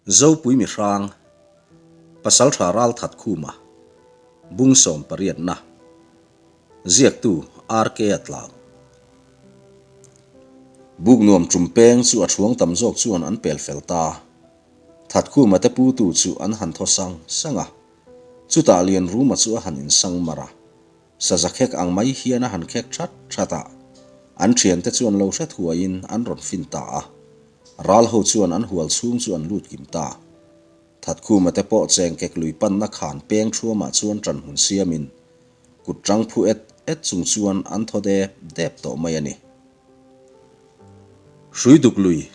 Zopui mihrang, Pasaltha Ralthatkhuma, Bung sawmpariatna, Ziaktu RK a tlau. Buk nuam tum peng chu a thuang tam zawk chuan an pel fel ta. Thatkhuma te putu chu an han thaw sang sang a. Chutah Lianruma chu a han insang mar a. Saza khek ang mai hian a han khek that that a, an thiante chuan lo hre thuaiin an rawn fin ta a. Ral ho chuan an hual chhung chu an lut kim ta. Thatkhuma te pawh chengkek lui panna khan peng thuamah chuan ṭan hmun siamin kut ṭang phu et et chung chuan an thaw dep dep tawh mai a ni. Hrui duk lui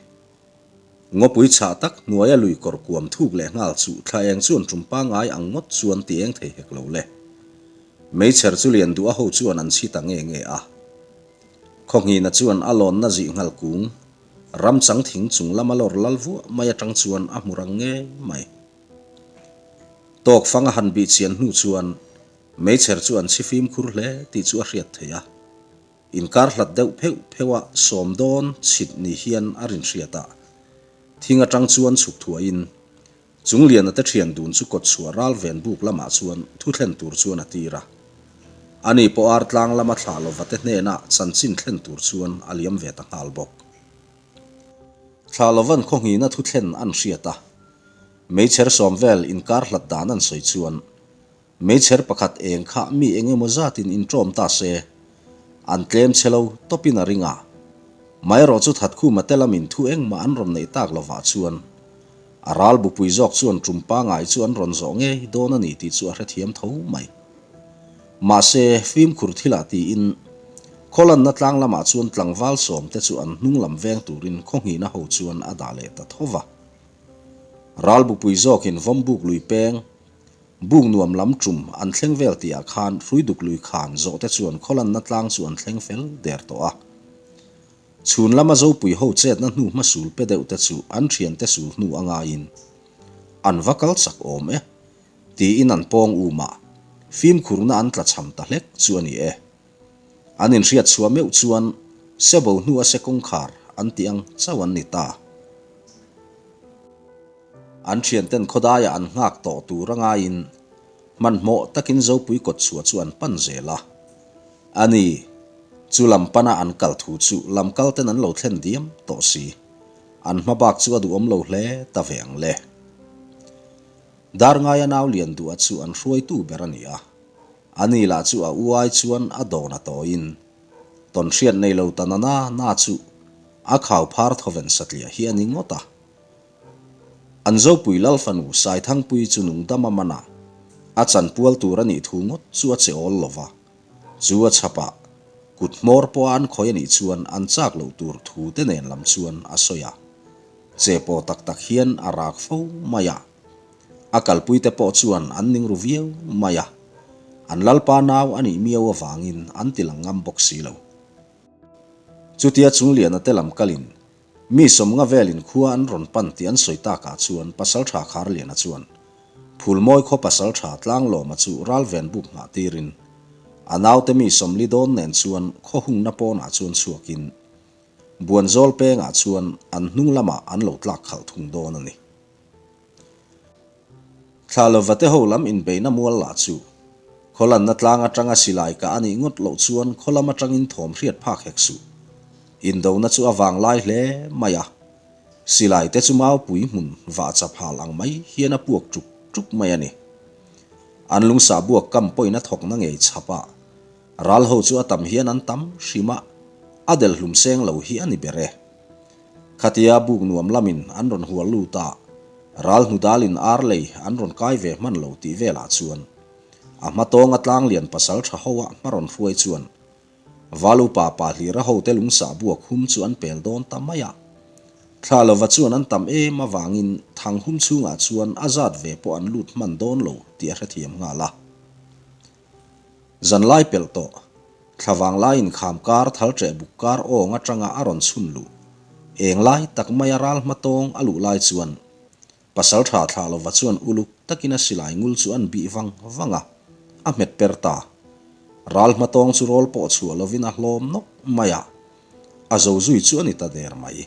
Ngawpui chhah tak hnuaia lui kawr kuam thuk leh nghal chu thla eng chuan tum pangngai ang ngawt chuan ti eng thei hek lo le. Meichher chu lian duh a ho chuan an chhi ta nge nge a. Khawngihna chuan a lawnna zih nghal kung, ram chang thing chung lama lawr lal vuah mai atang chuan a hmu rang ngei mai. Tawk fang a han bih chian hnu chuan meichher chu an chhi fimkhur hle tih chu a hriat theih a. Inkar hlat deuh pheuh pheuh a sawm dawn chhit ni hian a rin hriat a, thing atang chuan chhuk thuaiin Chungliana te thian dun chu kawt chhuah ral ven buk lamah chuan thu thlen tur chuan a tir a. Ani pawh ar tlang lama thlah lova te hnenah chanchin thlen tur chuan a liam ve ta nghal bawk. Thlah lovan khawnghina thu thlen an hriat a, meichher sawm vel inkar hlat dan an sawi chuan Meichher pakhat eng kha mi eng emaw zatin inṭawm ta se, an tlem chhe lo tawpin a ring a. Maherawh chu Thatkhuma te lamin thu engmah an rawn neih tak lovah chuan a ral bupui zawk chuan tum pangai chu an rawn zawh ngei dawn a ni tih chu a hrethiam tho mai. Mahse, fimkhur thilah tiin Khawlanna tlang lamah chuan tlangval sawmte chu an hnung lam veng turin khawnghihna ho chuan a dah leh ta tho va. Ral bupui zawkin Vawmbuk lui peng Buk nuam lam tum an thleng vel tihah khan Hruiduk lui khan zawhte chuan khawlanna tlang chu an thleng fel der tawh a. Chhun lama Zopui ho chetna hnu hmasul pe deuh te chu an thiante sul hnu a ngaiin an va kal chak awm e tiin an pawng um a, fimkhurna an tla cham ta hlek chu a ni e. An inhriat chhuah meuh chuan sebo hnu a se kawngkhar an tih ang chauh an ni ta. An thianten khawdaiah an nghak tawh tur a ngaiin hmanhmawh takin Zopui kawtchhuah chu an pan zel a. A ni, chu lam pana an kal thu chu lam kalten an lo thlen diam tawh si. An hma bak chu a duhawm lo hle ta ve ang le. Darngaia nau lian duha chu an hruaitu ber a ni a. A ni lah chu a u ai chuan a dawn a tawiin tawnhriat nei lo ta na na na chu a khau phar thawven satliah hi a ni ngawt a. An Zopui Lal fanu Saithangpui chu nungdam a man a, a chanpual tur a nih thu ngawt chu a che awl lo va. Chu a chhapah kut hmawr pawha an khawi a nih chuan an chak loh tur thu te nen lam chuan a sawi a. Che pawh tak tak hian a rak fo mai a. A kalpui te pawh chuan an ning ru viau mai a. An Lalpa nau a nih miau avangin an ti lang ngam bawk si lo. Chutia Chungliana te lam kalin Mi sawmnga velin khua an rawn pan tih an sawi takah chuan Pasalṭha Kharliana chuan Phulmawi khaw Pasalṭha Tlanglawma chu ralven buk nghah tirin a naute mi sawmli dawn nen chuan khaw hungna pawnah chuan chhuakin Buanzawl pengah chuan an hnung lamah an lo tlak khalh thung dawn a ni. Thla lova te ho lam inbeihna mual lah chu khawlanna tlang atanga silai kah a nih ngawt loh chuan khaw lam atangin thawm hriat phak hek suh. Indona chu a vang lai hle mai a, silai te chu maupui hmun vah chap hal ang mai hian a puak tuk tuk mai a ni. An lungsah buak kam pawhin a thawkna ngei chhap a, ral ho chu a tam hian an tam hrim a, a delhlum seng lo hi a ni ber e. Khatia buk nuam lamin an rawn hual lut a, ral hnudalin ar lei an rawn kai ve hman lo tih velah chuan a hma tawnga tlanglian pasal tha ho a hma rawn hruai chuan Val upa pa hlira hote lungsah buak hum chu an pel dawn ta mai a. Thla lova chuan an tam em avangin thang hum chhungah chuan a zat ve pawh an lut hman dawn lo tih a hrethiam nghal a. Zanlai pelh tawh, thlavang laiin kham kar thal ṭeh buk kar awng aṭanga a rawn chhun luh. Eng lai tak maia ral hma tawng a luh lai chuan Pasalṭha thlah lova chuan uluk takin a silai ngul chu an bih vang vang a, a hmet per ta. Ral hma tawng chu rawl pawh chhuah lovin a hlawm nawk mai a, a zo zui chu a ni ta der mai.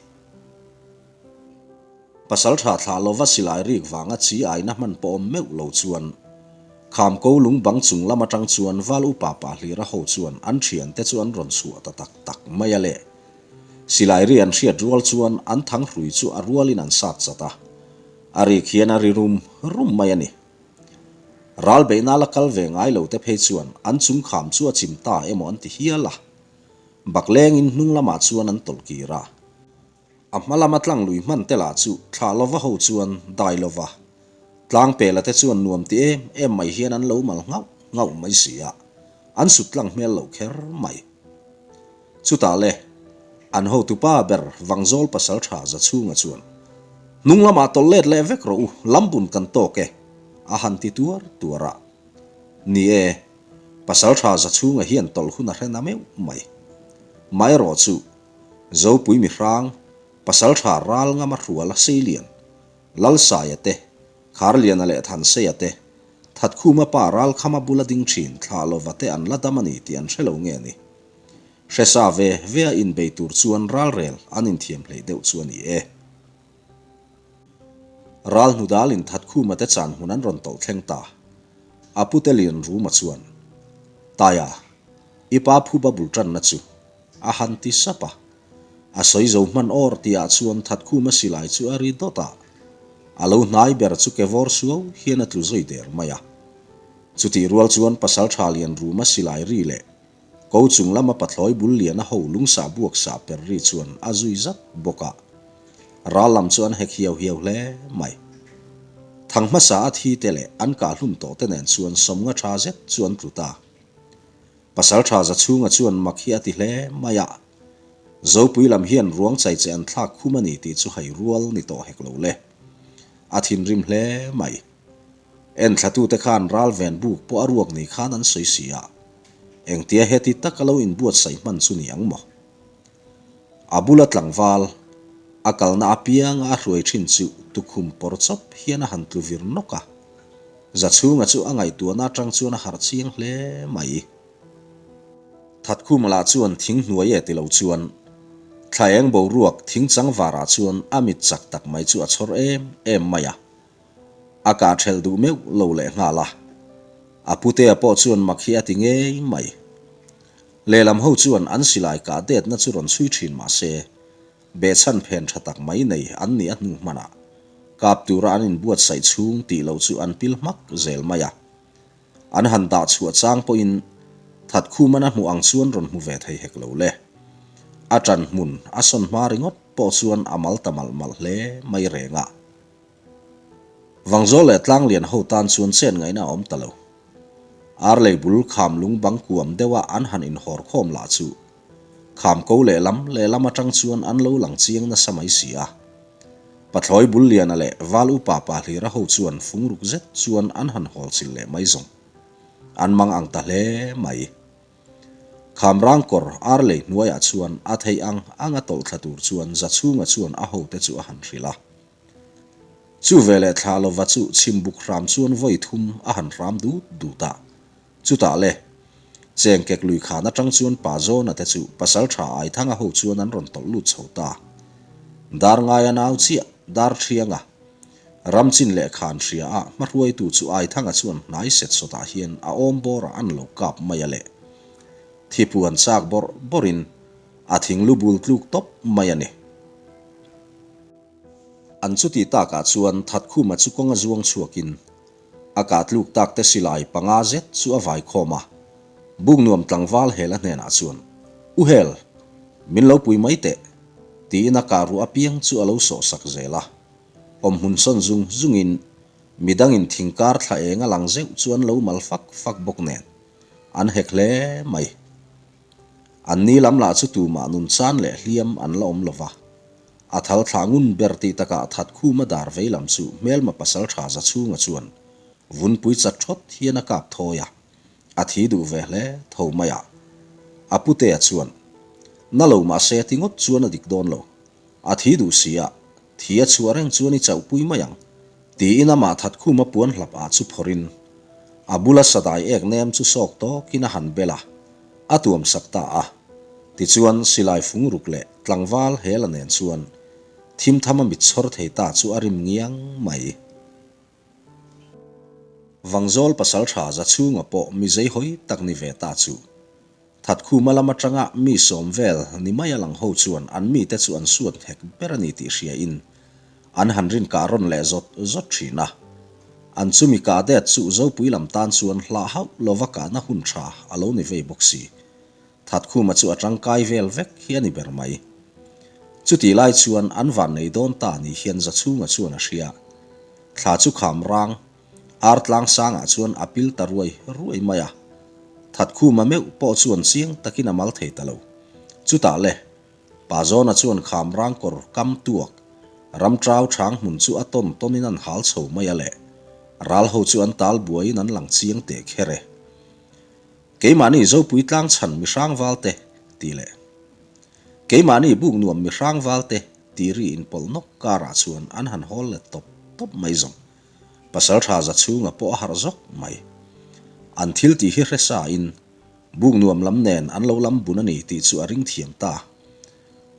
Pasalṭha thlah lova silai rik vanga chi aina hman pawh awm meuh lo chuan Khamko lung bang chung lam aṭang chuan Val upa pa hlira ho chuan an ṭhiante chu an rawn chhuah ta tak tak mai a le. Silai ri an hriat rual chuan an thang hrui chu a rualin an sat chat a, a rik hian a ri rum rum mai a ni. Ral beihna la kal ve ngai lo te phei chuan an chung kham chu a chim ta emaw an ti hial a. Baklengin hnung lamah chuan an tawlh kir a. A hma lama tlang lui hman te lah chu thlah lova ho chuan dai lova tlang pela te chuan nuam ti em em mai hian an lo mal nghauh nghauh mai si a, an sut tlang hmel lo kher mai. Chutah le, an hotupa ber Vangzawl pasal tha Zachhunga chuan, Hnung lamah tawlh let leh vek rawh u, lambun kan tawk e, a han ti tuar tuar a. Ni e, pasal tha Zachhunga hian tawlh hun a hre na meuh mai. Maherawh chu, Zopui mihrang, Pasaltha ral ngama hruala Seilian, Lalsaia te, Kharliana leh Thanseia te, Thatkhuma pa Ralkhama bula ding thin thlah lova te an la dam a ni tih an hre lo nge ni? Hre sa ve ve a inbei tur chuan ralrel an inthiam hleih deuh chu a ni e. Ral hnudalin Thatkhuma te chan hmun an rawn tawlh thleng ta. A pute Lianruma chuan, Taia, i pa phuba bul tanna chu A han ti sap a. A sawi zo hman awr tihah chuan Thatkhuma silai chu a ri dawt a. A lo hnai ber chu ke vawr suau hian a tlu zui der mai a. Chutih rual chuan Pasaltha Lianruma silai ri leh ko chung lama pathlawi bul liana ho lungsah buak sah per ri chuan a zui zat bawk a. Ral lam chu an hek hiau hiau hle mai. Thang hmasa a thi te leh an kah hlum tawh te nen chuan sawmnga tha zet chu an tlu ta. Pasalṭha Zachhunga chuan mak hi a ti hle mai a, Zopui lam hian ruang chai che an thlak khum a ni tih chu hai rual ni tawh hek lo le. A thinrim hle mai. Enthlatute khan ral ven buk pawh a ruak ni khan an sawi si a, engtia heti taka lo inbuatsaih hman chu ni ang maw? A bula tlangval, a kalna apianga a hruai thin chu tukhum pawr chawp hian a han tlu vir nawk a. Zachhunga chu a ngaihtuahna atang chuan a harh chiang hle mai. Thatkhuma lah chuan thing hnuai e ti lo chuan thla eng boruak thing chang varah chuan a mit chak tak mai chu a chhawr em em mai a. A kah thelh duh meuh lo leh nghal a. A putea pawh chuan mak hi a ti ngei mai. Lehlam ho chuan an silai kah detna chu rawn chhui thin mah se, Behchhan phen tha tak mai nei an nih a hnu hmanah kap tura an inbuatsaih chhung tih loh chu an pil hmak zel mai a. An han dah chhuah chang pawhin Thatkhuman a hmuh ang chuan rawn hmu ve thei hek lo le. A ṭan hmun a sawn hma ringawt pawh chuan a mal ta malh malh hle mai reng a. Vangzawl leh Tlanglian ho tan chuan chen ngaihna a awm ta lo. Arlei bul kham lung bang kuam deuha an han inhawr khawm lah chu Kham ko lehlam lehlam atang chuan an lo lang chiang nasa mai si a. Pathlawi bul liana leh val upa pa hlira ho chuan fung ruk zet chuan an han hawl chil leh mai zawng. An mang ang ta hle mai. Kham rang kawr ar lei hnuaiah chuan a theih ang ang a tawlh thla tur chuan Zachhunga chuan a hote chu a han hrilh a. Chu veleh thla lova chu chhimbuk hram chuan vawi thum a han hram dut dut a. Chutah le, Chengkek lui khan atang chuan Pa Zawna te chu pasal tha Aithanga ho chuan an rawn tawlh lut chho ta. Dar ngaia nau chiah, dar thianga, ram chin leh khan hria a hmahruaitu chu Aithanga chuan hnai set sawtah hian a awm bawrah an lo kap mai a le. Thipuan chak bawrh bawrhin a thing lu bul tluk tawp mai a ni. An chuti takah chuan Thatkhuma chu kawnga zuang chhuakin A kah tluk tak te silai panga zet chu a vai khawm a, Buknuam tlangval Hela hnenah chuan, U Hel, min lo pui mai teh, tiin a kah ruah apiang chu a lo sawh sak zel a. Awmhmun sawn zung zungin midangin thingkar thla eng a lang zeuh chu an lo mal fak fak bawk nen, an hek hle mai. An ni lam lah chu tumah nun chan leh hliam an la awm lo va. A thal thlah ngun ber tih takah Thatkhuma dar vei lam chu hmelma pasal tha za chhunga chuan vunpui chat thawt hian a kap thawi a, a thi duh ve hle tho mai a. A putea chuan, Na lo mahse ti ngawt chuan a dik dawn lo. A thi duh si a, thi a chhuah reng chuan i chauhpui mai ang, tiin amah Thatkhuma puan hlap ah chu phawrhin a bula sadai ek nem chu sawk tawkin a han bel a. A tuam sak ta a. Tichuan, silai fung ruk leh tlangval Hela nen chuan. Thimthama mit chhawr thei ta chu a rim ngiang mai. Vangzawl pasaltha Zachhunga pawh mi zeihawi tak ni ve ta chu. Thatkhuma lam atanga mi sawm vel ni mai a lang ho chuan an mite chu an suat nghek ber a ni tih hria in an han rin kah rawn leh zawt zawt thin a. An chumi kah det chu Zopui lam tan chuan hlah hauh lova kahna hun tha a lo ni vei bawk si. Thatkhuma chu a tangkai vel vek hi a ni ber mai. Chutih lai chuan an van nei dawn ta ni hian Zachhunga chuan a hria. Thla chu kham rang, ar tlang sangah chuan a pil ta ruai ruai mai a. Thatkhuma meuh pawh chuan chiang takin a mal thei ta lo. Chutah le, Pazawna chuan kham rang kawr kam tuak, ram trau chang hmun chu a tawn tawnin an hal chho mai a le. Ral ho chu an tal buaiin an lang chiang teh kher e. Keimahni Zopui tlang chhan mi hrang valte tih leh Keimahni buk nuam mi hrang valte tih ri inpawlh nawk karah chuan an han hawl let tawp tawp mai zawng. Pasaltha za chhunga pawh a harh zawk mai. An thil tih hi hre sa in buk nuam lam nen an lo lam bun a ni tih chu a ring thiam ta.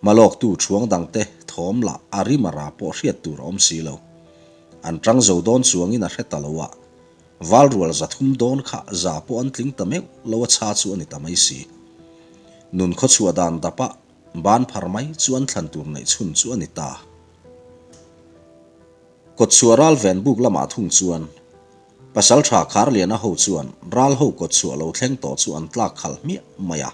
Hmalawktu thuang dangte thawm lah a rim a ra pawh hriat tur a awm si lo. An tang zo dawn chuangin a hre ta lo a. Valrual 300 dawn kha za pawh an tling ta meuh lo a chha chu a ni ta mai si. Nun khawchhuah dan dapa ban phar mai chu an thlan tur neih chhun chu a ni ta. Kawtchhuah ral ven buk lamah thung chuan Pasaltha Kharliana ho chuan ral ho kawtchhuah lo thleng tawh chu an tlak khalh hmiah mai a.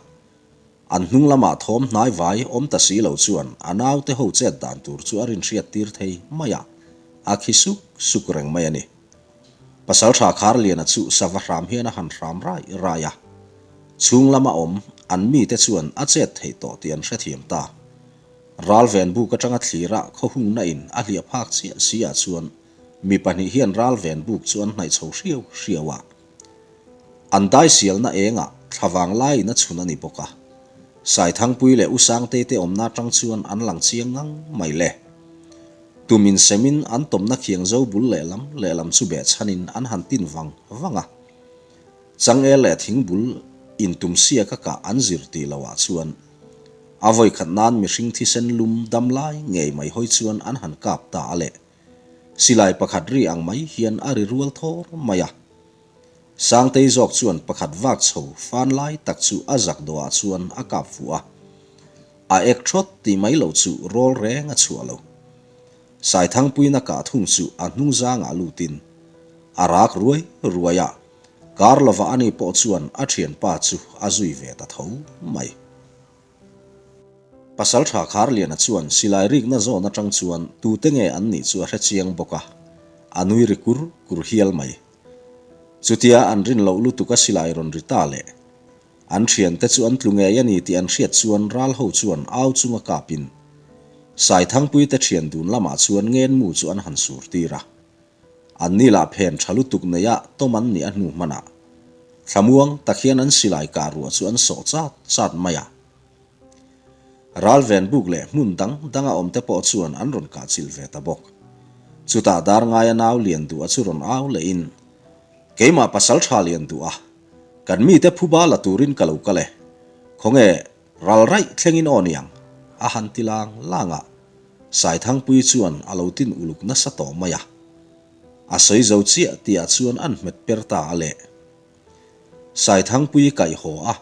An hnung lamah thawm hnai vai awm ta si lo chuan a naute ho chet dan tur chu a rinhriat tir thei mai a, a khi suk suk reng mai a ni. Pasaltha Kharliana chu sava hram hian a han hram rai rai a. Chhung lama awm an mite chuan a chet theih tawh tih an hrethiam ta. Ralven buk atanga thlira khawhungna in a hliah phak chiah si ah chuan mi pahnih hian ralven buk chu an hnaih chho hriau hriau a. An daisialna engah thlavang laiin a chhun a ni bawk a. Saithangpui leh U Sangtei te awmna atang chuan an lang chiang ngang mai le. Tum in semin an tawmna khiang zo bul lehlam lehlam chu beh chhanin an han tin vang vang a. Changel leh thing bul in tum siak a kah an zir tih loh ah chuan a vawi khat nan mihring thisen lum dam lai ngei mai hawi chuan an han kap ta a leh. Silai pakhat ri ang mai hian a ri rual thawr mai a. Sangtei zawk chuan pakhat vak chho fan lai tak chu a zak dawhah chuan a kap fuh a. A ek thawt tih mai loh chu rawl reng a chhuah lo. Saithangpuiin a kah thung chu a hnung zangah lutin a rak ruai ruai a, kar lovah ani pawh chuan a thianpa chu a zui ve ta tho mai. Pasaltha Kharliana chuan silai rikna zawn atang chuan tute nge an nih chu a hre chiang bawk a, a nui ri kur kur hial mai. Chutia an rin loh lutuk a silai rawn ri ta leh. An thiante chu an tlu ngei a ni tih an hriat chuan ral ho chuan au chunga kapin Saithangpuite thian dun lamah chuan ngenmu chu an han sur tir a. An ni lah phen tha lutuk neia tawm an nih a hnu hmanah thlamuang tak hian an silai kah ruah chu an sawh chat chat mai a. Ral ven buk leh hmun dang danga awmte pawh chuan an rawn kah chilh ve ta bawk. Chutah dar ngaia nau lian duh a chu rawn au lehin, Keimah pasal tha lian duh a, kan mite phuba la turin ka lo kal e. Khawnge ral raih thlengin aw niang, a han ti lang lang a. Saithangpui chuan a lo tin uluk nasa tawh mai a. A sawi zo chiah tihah chuan an hmet per ta a leh. Saithangpui kaih haw a,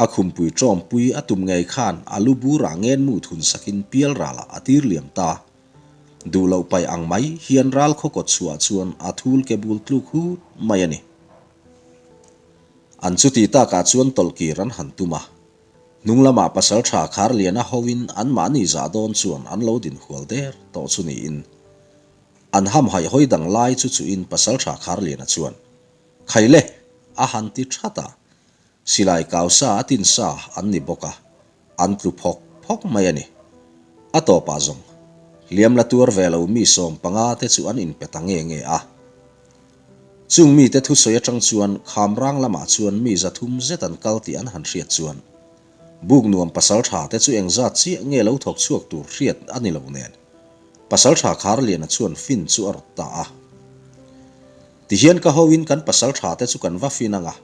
a khumpui tawmpui a tum ngei khan a lu burah ngenmu thun sakin pial ralah a tir liam ta. Duh loh paih ang mai hian ral khaw kawt chhuah chuan a thul ke bul tluk hut mai a ni. An chuti takah chuan tawlhkir an han tum a. Hnung lamah pasaltha Kharliana hoin anmahni zah dawn chuan an lo din hual der tawh chu niin an hamhaih hawi dang lai chu chuin pasaltha Kharliana chuan Khaile! a han ti that a, silai kau sa a tin sa an ni bawk a, an tlu phawk phawk mai a ni. A tawpah zawng, hliam la tuar ve lo mi 15 te chu an inpe ta nge nge a. Chung mite thusawi atang chuan Khamrang lamah chuan mi 300 zet an kal tih an han hriat chuan, Buk nuam pasaltha te chu engzat chiah nge lo thawk chhuak tur hriat a ni lo nen, Pasaltha Kharliana chuan fin chu a rawt ta a. Tihian ka hoin kan pasaltha te chu kan va fin ang a,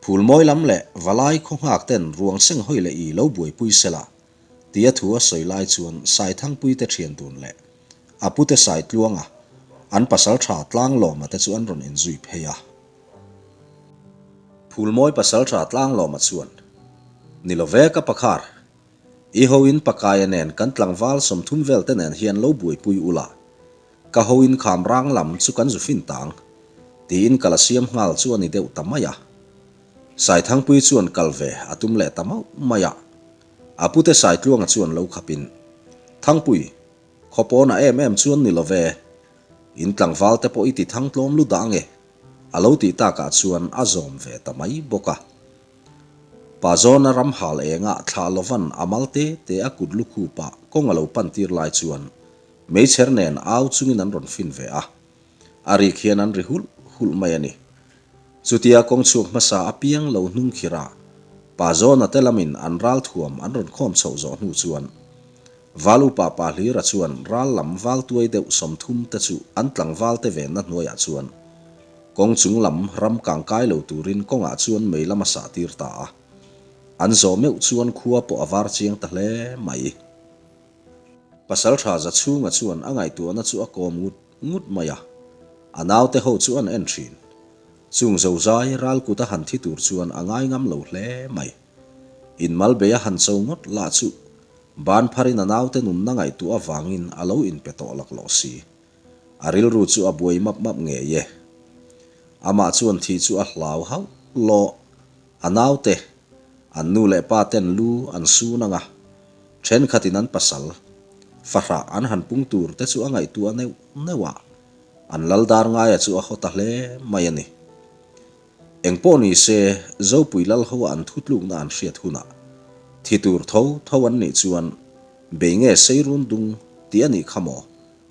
Phulmawi lam leh Valai khaw nghak ten ruang seng hawi leh i lo buaipui sela. Tia thu a sawi lai chuan Saithangpuite thian dun leh a pute Saitluanga an pasaltha Tlanglawma te chu an rawn inzui phei a. Phulmawi pasaltha Tlanglawma chuan, Ni lo ve ka pakhar, i hoin Pakaia nen kan tlangval 30 vel te nen hian lo buaipui ula, ka hoin kham rang lam chu kan zu fin tang, tiin kal a siam nghal chu a ni deuh ta mai a. Saithangpui chuan kal ve a tum leh ta mauh mai a. A pute Saitluanga chuan lo khapin, Thangpui, khaw pawnah em em chuan ni lo ve, in tlangval te pawh i ti thang tlawm lu dah nge? A lo tih takah chuan a zawm ve ta mai bawk a. Pa Zawna ram hal engah thlah lovan a mal te te a kut lukhupah kawng a lo pan tir lai chuan meichher nen au chungin an rawn fin ve a. A rik hian an ri hulh hulh mai a ni. Chutia kawng chhuak hmasa apiang lo hnung khirh a, Pa Zawna te lamin an ral thuam an rawn khawm chhoh zawh hnu chuan Val upa Pa Hlira chuan ral lam val tuai deuh 30 te chu an tlangval te venna hnuaiah chuan kawng chung lam ram kang kai lo turin kawngah chuan mei lam a sah tir ta a. An zawh meuh chuan khua pawh a var chiang ta hle mai. Pasaltha Zachhunga chuan a ngaihtuahna chu a kawm ngut ngut mai a, a naute ho chu an en thin. Chung zozai ral kut a han thi tur chuan a ngai ngam lo hle mai. Inmal bei a han cho ngawt lah chu ban pharin a naute nunna ngaihtuah avangin a lo inpe tawh laklawh si. A rilru chu a buai map map ngei e. Amah chuan thih chu a hlau hauh lawh. A naute, an nu leh pa ten lu an sun ang a, thenkhatin an pasal, fahrah an han pung tur te chu a ngaihtuah neuh neuh a, an lal dar ngaia chu a haw ta hle mai a ni. Engpawh ni se, Zopui lal ho a an thutlukna an hriat hunah thi tur tho tho an nih chuan bei nge sei run dung tih a nih kha maw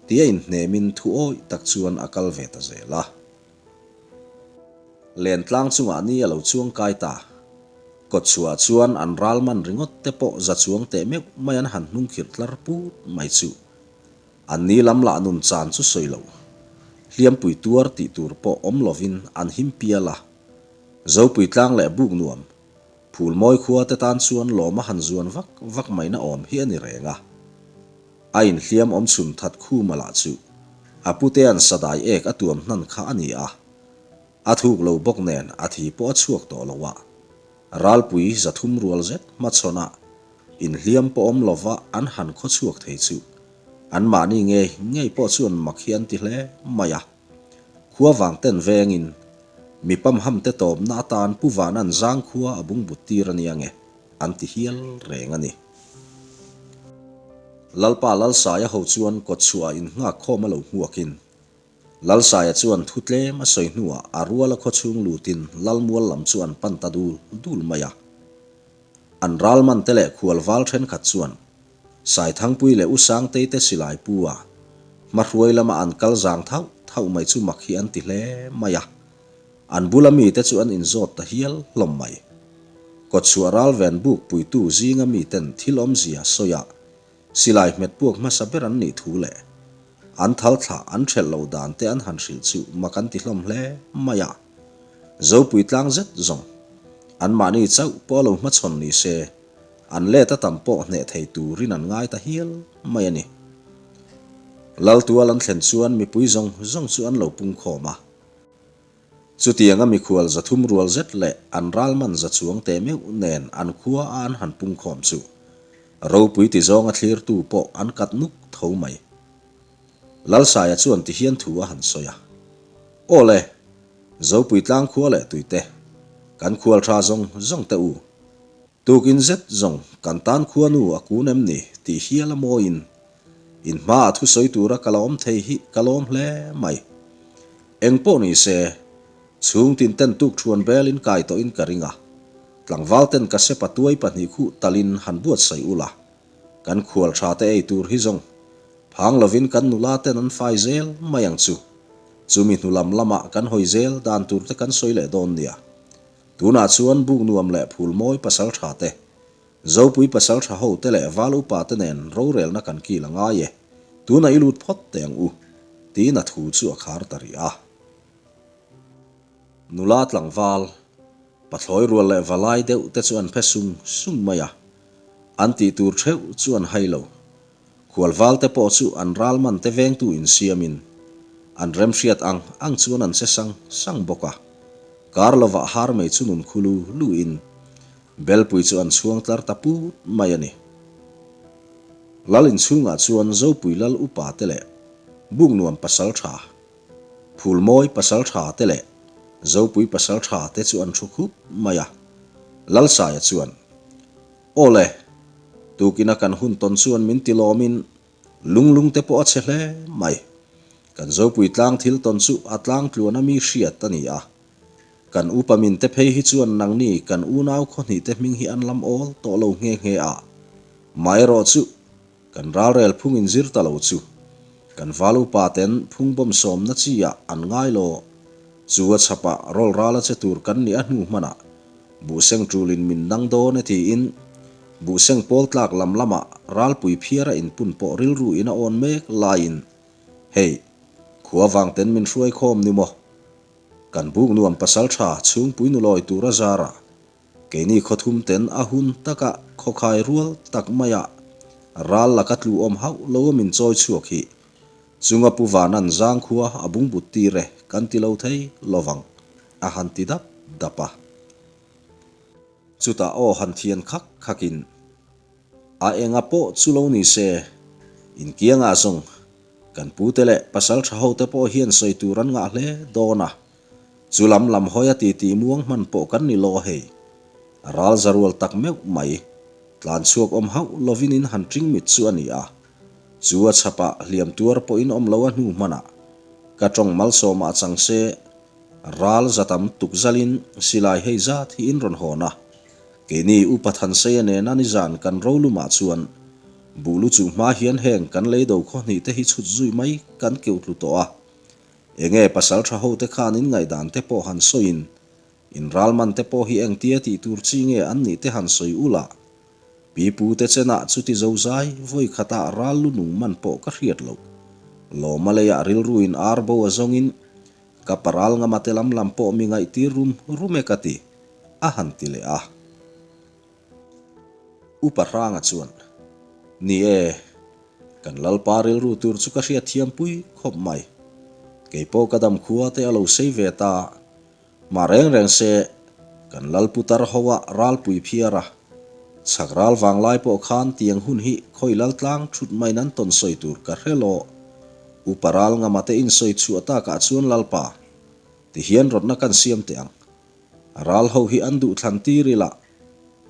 tia inhnemin thu awih tak chuan a kal ve ta zel a. Lentlang chungah ni a lo chuang kai ta. Kawtchhuah chuan an ral man ringawt te pawh za chuang teh meuh mai an han hnung khirh tlar put mai chu. An ni lam lah nun chan chu sawi lo. Hliampui tuar tih tur pawh awm lovin an him pial a. Zopui tlang leh buk nuam, Phulmawi khua te tan chuan lawm a han zuan vak vak maina awm hi a ni reng a. A inhliam awm chhun that khuma lah chu a putea'n sadai ek a tuam hnan kha a ni a. A thuk lo bawk nen a thi pawh a chhuak tawh lo a. Ralpui 300 rual zet hmachhawn a inhliam pawh awm lova an han khaw chhuak thei chu anmahni ngei ngei pawh chuan mak hi an ti hle mai a. Khua vang ten vengin mi pamham te tawpna atan Pu Vana'n zangkhua a bungbut tir a nia nge an ti hial reng a ni. Lalpa Lalsaia ho chuan kawtchhuah innghak khawm a lo hmuakin, Lalsaia chuan thu tlem a sawi hnuah a ruala khawchhung lutin Lalmual lam chu an pan ta dul dul mai a. An ralman te leh khual val thenkhat chuan Saithangpui leh U Sangtei te silai pu a hmahruai lama an kal zang thauh thauh mai chu mak hi an ti hle mai a. An bula mite chu an inzawt ta hial hlawm mai. Kawtchhuah ralven buk puitu zinga miten thil awmzia sawiah silai hmet puak hmasa ber an nih thu leh an thal thlah an ṭhelh loh dan te an han hrilh chu mak an ti hlawm hle mai a. Zopui tlang zet zawng anmahni chauh pawh a lo hmachhawn ni se an let a tam pawh hneh thei turin an ngai ta hial mai a ni. Laltual an thlen chuan mipui zawng zawng chu an lo pungkhawm a. Chutianga mikhual 300 rual zet leh an ralman za chuang teh meuh nen an khua a an han pungkhawm chu ropui ti zawnga thlirtu pawh an kat nuk tho mai. Lalsaia chuan ti hian thu a han sawi a, Aw le, Zopui tlang khua leh tuite, kan khual tha zawng zawng teh u. Tukin zet zawng kan tan khuanu a kun em ni tih hial a mawiin in hmaah thusawi tura ka la awm thei hi ka lawm hle mai. Eng pawh ni se, chhung tin ten tuk thuan belin kai tawhin ka ring a, tlangval ten ka sepa tuai pahnih khuh talin han buatsaih ula, kan khual tha te ei tur hi zawng phang lovin kan nula ten an fai zel mai ang chu. Chumi hnu lam lamah kan hawi zel dan tur te kan sawi leh dawn nia. Tunah chuan buk nuam leh phul mawi pasal tha te, Zopui pasal tha ho te leh val upa te nen rorelna kan kil a ngai e, tunah i lut phawt teh ang u, tiin a thu chu a khar ta rih a. Nula tlangval, pathlawi rual leh valai deuh te chu an phe sung sung mai a. An tih tur theuh chu an hai lo. Khualval te pawh chu an ralman te vengtu insiamin an remhriat ang ang chuan an che sang sang bawk a. Kar lovah har mei chu nun khu lu luin Belpui chu an chhuang tlar ta put mai a ni. Lal inchhungah chuan Zopui Lal upa te leh Buknuam pasal tha, Phulmawi pasal tha te leh Zopui pasal tha te chu an thu khup mai a. Lalsaia chuan. Aw le, tukina kan hun tawn chuan min ti lawmin lung lung te pawh a chhe hle mai. Kan Zopui tlang thil tawn chu a tlang tluana mi hriat a ni a. Kan upa min te phei hi chuan nangni kan unau khawhnih te hming hi an lam awl tawh lo nghe nghe a. Maherawh chu Kan ralrel phung in zir ta lo chu kan val upa ten phung bawm sawmna chi ah an ngai lo. Chu a chhapah rawl ral a che tur kan nih a hnu hmanah buhseng tul in min nang dawn e tiin buhseng pawl tlak lam lamah ralpui phiar a inpun pawh rilru in a awn mek laiin hei khua vang ten min hruai khawm ni maw? Kan buk nuam pasal tha chhungpui nulawi tur a zarah Keini khawthum ten a hun taka khawkhai rual tak maia ral laka tlu awm hauh lo a min chawi chhuak hi chunga Pu Vanan zangkhua a bungbut tir e kan ti lo thei lovang a han ti dap dap a. Chutah aw han thian khak khakin a enga pawh chu lo ni se inkiangah zawng kan pute leh pasal tha hote pawh hian sawi tur an ngah hle dawn a. Chu lam lam hawi a titi muang hman pawh kan ni lo hei. A ral za rual tak meuh mai. Tlan chhuak awm hauh lovin in han ṭing mit chu a ni a. Chu a chhapah hliam tuar pawhin awm lo a hnu hmanah. Ka ṭawng malsawmah chang se, ral za tam tuk zalin silai hei zat hi in rawn hawn a. Keini Upa Thanseia nena nizan kan rolumah chuan buh lu chuh hma hian heng kan leido khawhnih te hi chhut zui mai kan keuh tlu tawh a. Enge pasal tha ho te khan in ngaihdan te pawh han sawiin, in ralman te pawh hi engtia tih tur chi nge an nih te han sawi ula. Pi pu te chenah chuti zozai vawi khatah ral lu nung man pawh ka hriat loh. Lawma leiah rilru in ar bo a zawngin ka paral ngama te lam lam pawh mi ngaihtir rum rum e ka ti, a han ti leh a. Upa Hranga chuan, Ni e, kan Lalpa rilru tur chu ka hriat thiam pui khawp mai. Kei pawh ka dam khua te a lo sei ve ta. Mah reng reng se, kan Lal putar ho a ralpui phiar a. Chhak ral vang lai pawh khan tiang hun hi khawi lal tlang thut maiin an tawn sawi tur ka hre lo. Upa ral ngama te insawi chhuah takah chuan Lalpa, tihian rawtna kan siam teh ang. A ral ho hi an duh thlan tir ila,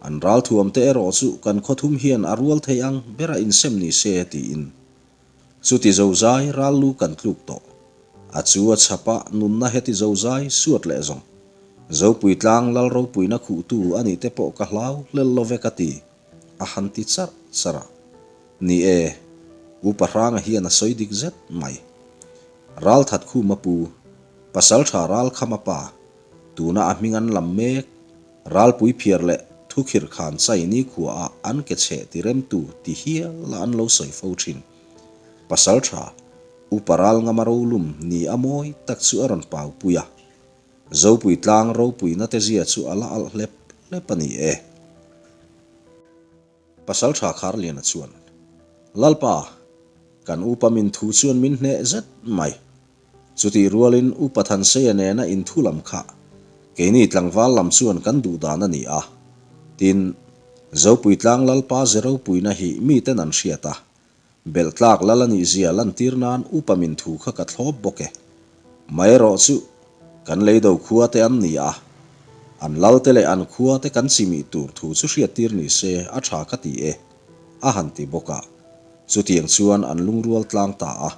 an ral thuam te erawh chu kan khawthum hian a rual thei ang bera insem ni se tiin. Chuti zozai ral lu kan tluk tawh. A chu a chhap a, nunna heti zozai suat leh zawng. Zopui tlang lal ropuina khuhtu a nih te pawh ka hlau hlel lo ve ka ti, a han ti charh charh a. Ni e, Upa Hranga hian a sawi dik zet mai. Ral that khum a pu, pasal tha ral kham a pa, Tuna a hming an lam mek, ralpui phiar leh thukhirh khan chai nikhua ah an ke chheh ti remtu ti hial a an lo sawi fo thin. Pasal tha, Upa Ralngama rolum ni a mawi tak chu a rawn pau pui a. Zopui tlang ropuina te zia chu a la alh hlep hlep a ni e. Pasal tha Kharliana chuan, Lalpa, kan upa min thu chuan min hneh zet mai. Chutih rualin Upa Thanseia nena inthu lam kha keini tlangval lam chuan kan duh dan a ni a. Tin, Zopui tlang Lalpa ze ropuina hi miten an hriat a, belh tlak lal a nih zia lantir nan Upa min thu kha ka thlawp bawk e. Maherawh chu kan leido khua te an ni a, an lal te leh an khua te kan chimih tur thu chu hriattir ni se a tha ka ti e, a han ti bawk a. Chutiang chuan an lungrual tlang ta a.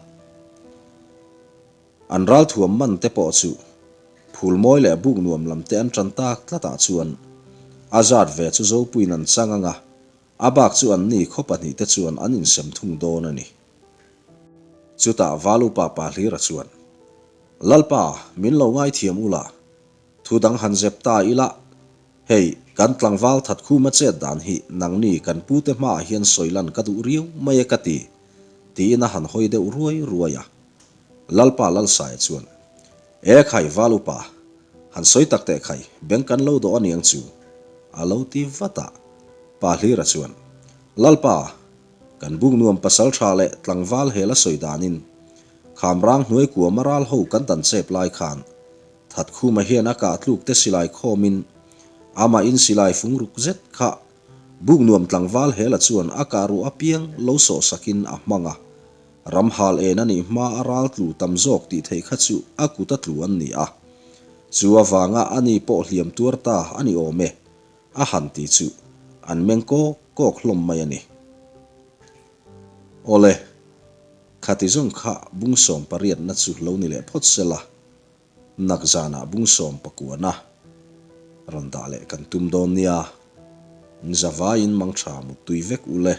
An ralthuam man te pawh chu Phulmawi leh buk nuam lam te an tan tak tlatah chuan a zat ve chu Zopuiin an chang ang a, a bak chu an ni khaw pahnihte chuan an insem thung dawn a ni. Chutah Valupa pa Hlira chuan, Lalpa, min lo ngaithiam ula, Thu dang han zep ta ila, hei, kan tlangval Thatkhuma chet dan hi nangni kan pute hmaah hian sawi lan ka duh riau mai e ka ti, tiin a han hawi deuh ruai ruai a. Lalpa Lalsaia chuan, E khai, val upa, han sawi tak teh khai, beng kan lo dawh aniang chu, a lo ti vat a. Pa Hlira chuan, Lalpa, kan buk nuam pasalṭha leh tlangval hel a sawi danin, Khamrang hnuai kuama ral ho kan dan chep lai khan Thatkhuma hian a kah tluk te silai khawmin amah in silai fung ruk zet kha buk nuam tlangval hela chuan a kah ruah apiang lo sawh sakin a hmang a, ram hal en a nih hma a ral tlu tam zawk tih theih kha chu a kut a tlu an ni a, chu avanga ani pawh hliam tuar ta a ni awm e a han ti chu an meng kawk kawk hlawm mai a ni. Awle. Khati zawng kha bung 18na chu lo ni leh phawt se la, nak zanah bung sawmpakuana rawn dah leh kan tum dawn nia. Nzavaiin mangtha muttui vek u le.